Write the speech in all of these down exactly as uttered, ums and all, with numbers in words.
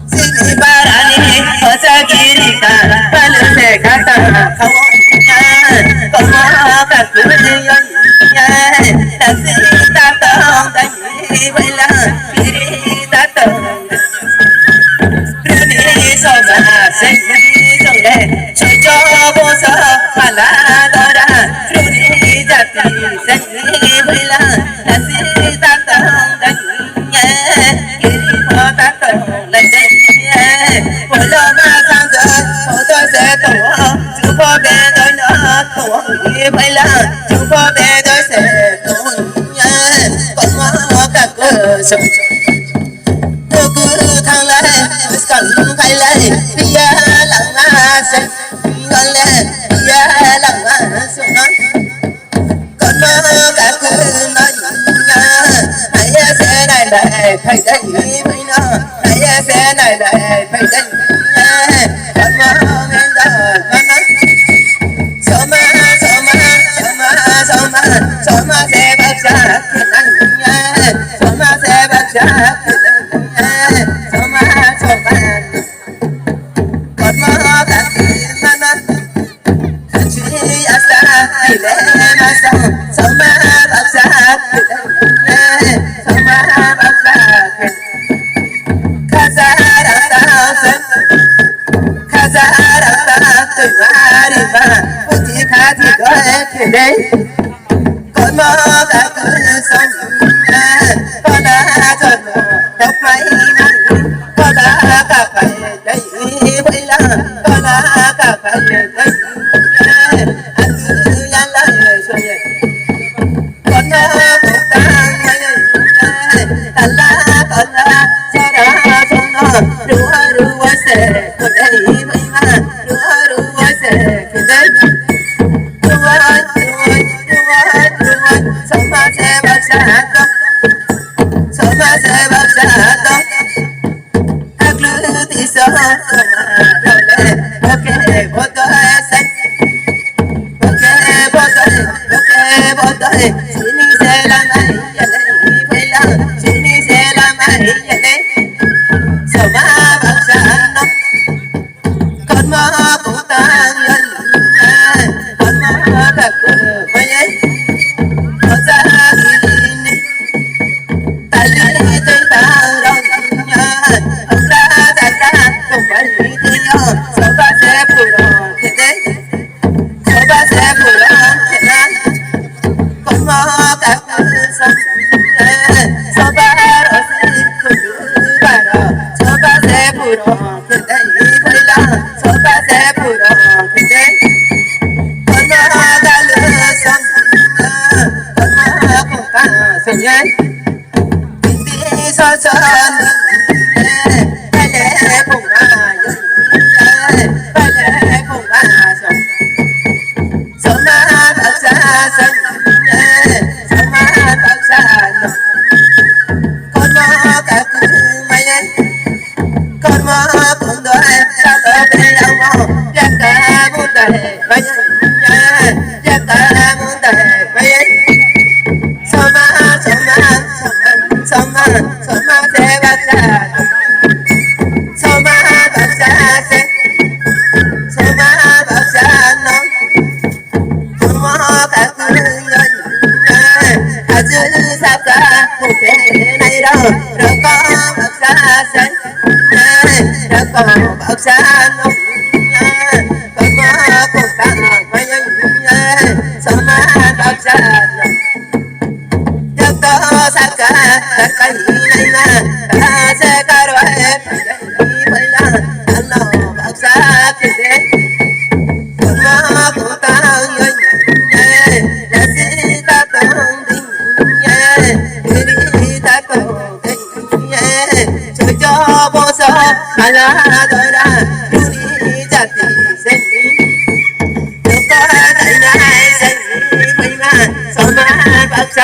Sini barani hosa girika, kalu se kata, kawanya, kama kakuriya, nasi tatong dai baila, kiri tatong. Runi soga, seni soga, sojo bosa, ala dora, runi jati, seni baila, nasi tatong dai. Kono kaku manya, naya se nai nai, phai dai ni bino, naya se nai nai, phai dai ni. Kono mendo, kono. Soma, soma, soma, soma, soma se baksa, kenanya. Soma se baksa, kenanya. Soma, soma. Kono kaku manya. Kachi asa, ile masa, soma baksa, soma baksa. Khazar asa, khazar asa, tumari ma, puti khati doe khele. Kono kaku soma, kono jono, kapai mari, kono kapai dai, baila, kono kapai dai. Atu yala soye. Kono kutang maya, tala tala, sara sono, ruwa ruwa se, kudai maima, ruwa ruwa se, kudai. Ruwa ruwa, ruwa ruwa, sama se baksa to, sama se baksa to. Aglu tiso, sama role, oke, boto ese. Boke bodoe, boke bodoe, sini se lamai yale, baila, sini se lamai yale. Soma baksa no, kormo kutang yale, kormo kaku maye, oja gini. Tali tei tang rong ya, okra data, kompani tiyo, soba se puro kete. Soba se pura kena, komo kaku soba, soba rosi kudu baro, soba se pura kena ibela, soba se pura kena, komo galu soba, komo kuka soye. Soma, soma, soma, soma, soma, se baksa. Soma baksa se. Soma baksa no. Soma kaku yo. Kazu saka kupe nai ro. Roko baksa se. Roko baksa no. Soma kupa mayo. Soma baksa no. Joto saka, saka hinai ma, kase karwa e, hinai ma, ano baksa kide. Kono kutang yoi, yoi, yasi ta tong ding, yoi, diri ta tong ding, yoi. Sojo boso, ala dora, duri jati seni. Joto dai nai seni, bai ma, soma baksa.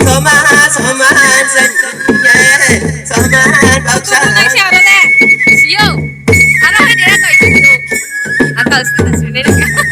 Soman, soman, soman, soman, baksa. Baksa aro le. Siyo. Aro hai dera koi. Akal sudah sudah.